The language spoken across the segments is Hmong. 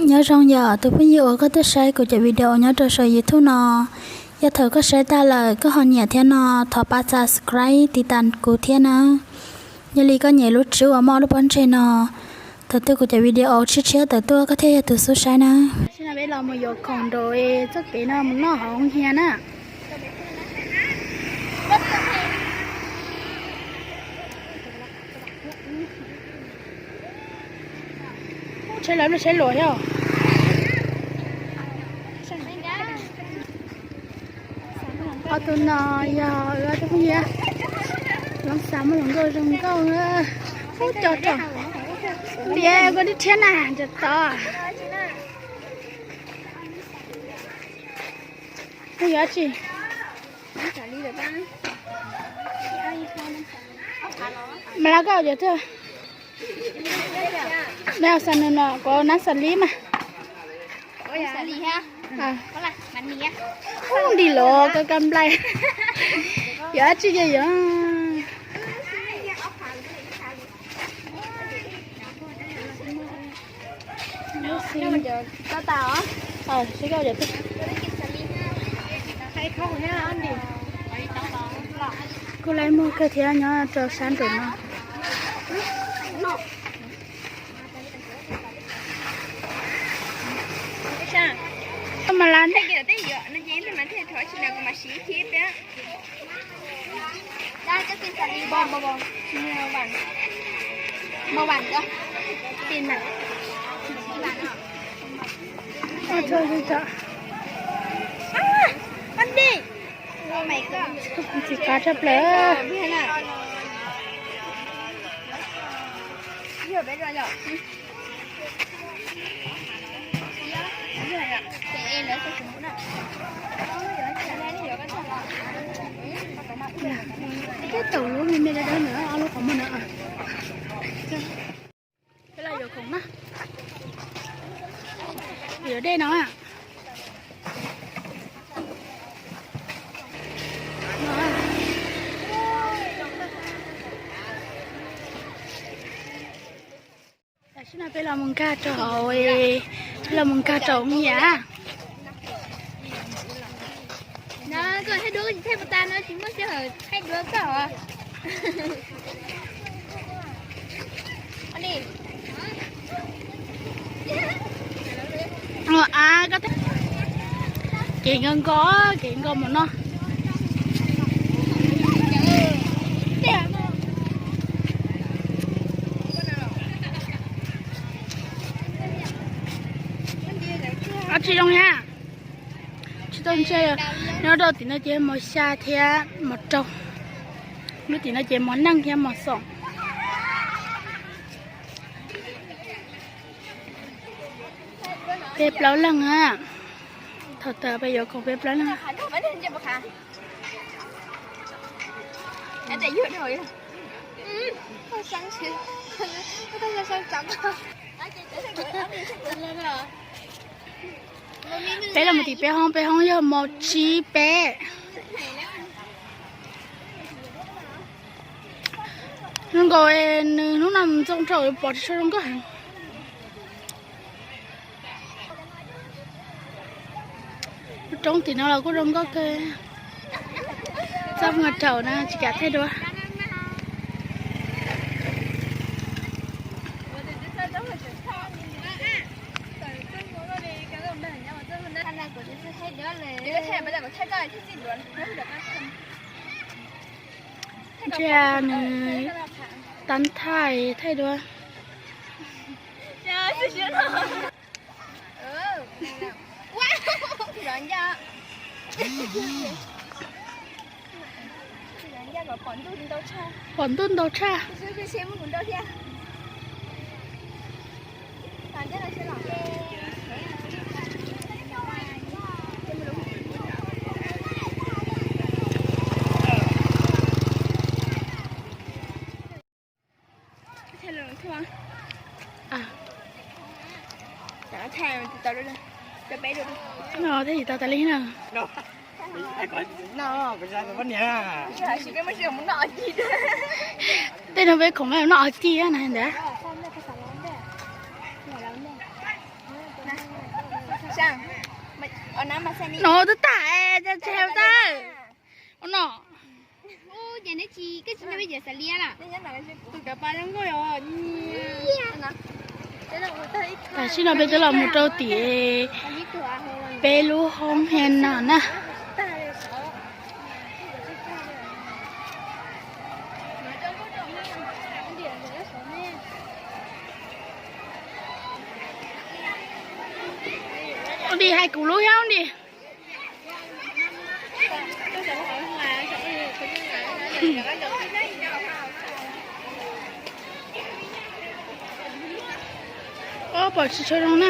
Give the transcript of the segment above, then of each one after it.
Nyob zoo yom tus phooj ywg uas koj tuaj saib kuv cov video nyob rau saum YouTube no. Yog thaum koj saib tag lawm koj ho nyiam thiab no, thov pab subscribe tiv tas kuv thiab na. Yog li koj nyem lub tswb uas muaj lub pob ntseg no, thaum twg kuv cov video tshiab tshiab tawm tuaj koj thiaj yog tus xub saib na. Peb los mus yuav khoom rau txoj kev no mus noj hauv hia na. Ub, tsheb lawv mus tsheb luas thiab. Ob tug no yog ob tug phooj ywg, loob xav muaj hluas nkauj zoo nkauj. Ub, cov rau tias koj dib rhiab na, cov tod. Phooj ywg dab tsi? Mas lawv koj cov twg? Nab xas nws no, kuv nab xas lib mas. Ub, nti los koj kab nplai. Yog dab tsi ces yog. Kuj lawv muag kawg thiab nyob rau sab nraum no. Mas lawv Txiv qab tshaj plaws. Tej taum lub me me dawb dawb ntawm ob lub qhov muag na. Peb los yuav khoom na. Yuav dej no. Tam sim no peb los mus nkag rau hauv, peb los mus nkag rau hauv nyiam. Kev nkos nkos, kev nkos mus no. Dab tsi zoo na? Tsis tau ntse. Nyob rau tim no ces mos xya thiab mos rau. Lub tim no ces mos neej thiab mos xoom. Peb plaub leeg a. Thaum tas peb yuav khoom peb plaub leeg. Peb los mus tim peb hoob, peb hoob yog mos tsib peb. Zoo nkauj, nws hnub no ntxoo rau pom tsis tshua zoo nkauj heev. Lub roob tim no los kuj zoo nkauj kawg. Txaj muag rau na, tsis kam thaij dua. Ntsia nws tab thaij thaij dua. Pom ntuj ntau tshaj. No thiaj tsis tau tas li na. Tej no peb khoom noj os cig na ntag. No twb tag, tsis hais tag. Ua no. Tam sim no peb twb los mus rau tim peb lub hoob he no na. Ua li hais kuv lub thiab di. Ob, pom tsis tshua zoo na.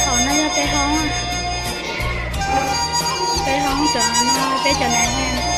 Thaum no yog peb hoob, peb hoob cov no peb cov nais